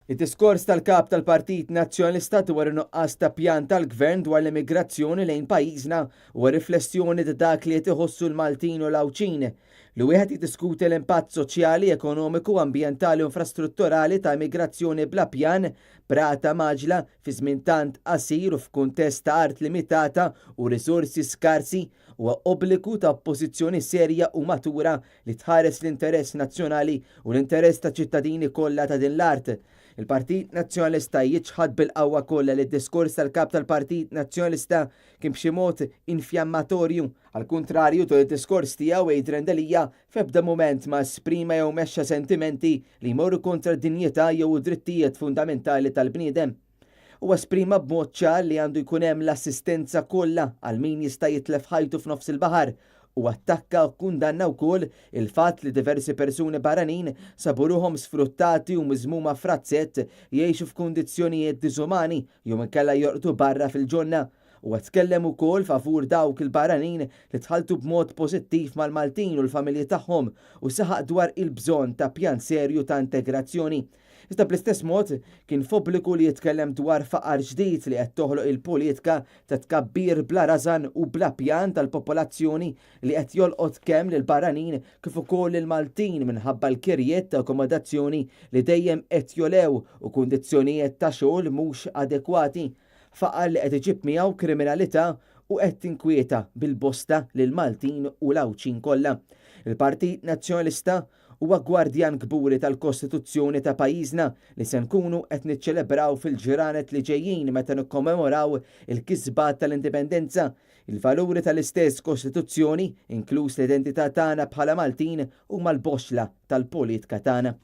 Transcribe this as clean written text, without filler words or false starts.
Id-diskors tal-Kap tal-Partit Nazzjonalista dwar in-nuqqas ta' pjan tal-Gvern dwar l-immigrazzjoni lejn pajjiżna huwa riflessjoni ta' dak li qed iħossu l-Maltin u l-Għawdxin. Li wieħed jiddiskuti l-impatt soċjali, ekonomiku, ambjentali u infrastrutturali ta' immigrazzjoni bla pjan, b'rata mgħaġġla, fi żmien tant qasir u f'kuntest ta' art limitata u riżorsi skarsi, huwa obbligu ta' oppożizzjoni serja u matura li tħares l-interess nazzjonali u l-interess taċ-ċittadini kollha ta' din l-art. Il-Partit Nazzjonalista jiċħad bil-qawwa kollha li d-diskors tal-Kap tal-Partit Nazzjonalista kien b'xi mod infjammatorju. Għall-kuntrarju, tul id-diskors tiegħu Adrian Delia f'ebda mument ma esprima jew mexxa sentimenti li jmorru kontra d-dinjità jew id-drittijiet fundamentali tal-bniedem. Huwa esprima b'mod ċar li għandu jkun hemm l-assistenza kollha għal min jista' jitlef ħajtu f'nofs il-baħar u attakka u kkundanna wkoll il-fatt li diversi persuni barranin sabu ruħhom sfruttati u miżmuma f'razzett jgħixu f'kundizzjonijiet diżumani jew inkella jorqdu barra fil-ġonna. Huwa tkellem ukoll favur dawk il-barranin li tħalltu b'mod pożittiv mal-Maltin u l-familji tagħhom u saħaq dwar il-bżonn ta' pjan serju ta' integrazzjoni. Iżda bl-istess mod, kien f'obbligu li jitkellem dwar faqar ġdid li qed toħloq il-politka ta' tkabbir bla rażan u bla pjan tal-popolazzjoni li qed jolqot kemm lill-barranin kif ukoll lill-Maltin minħabba l-kirjiet ta' akkomodazzjoni li dejjem qed jogħlew u kundizzjonijiet ta' xogħol mhux adekwati. Faqar li qed iġib miegħu kriminalità u qed tinkwieta bil-bosta lill-Maltin u l-Għawdxin kollha. Il-Partit Nazzjonalista Huwa gwardjan kburi tal-Kostituzzjoni ta' pajjiżna li se nkunu qed niċċelebraw fil-ġranet li ġejjin meta nikkommemoraw il-kisba tal-Indipendenza. Il-valuri tal-istess Kostituzzjoni, inkluż l-identità tagħna bħala Maltin, huma l-boxxla tal-politka tagħna.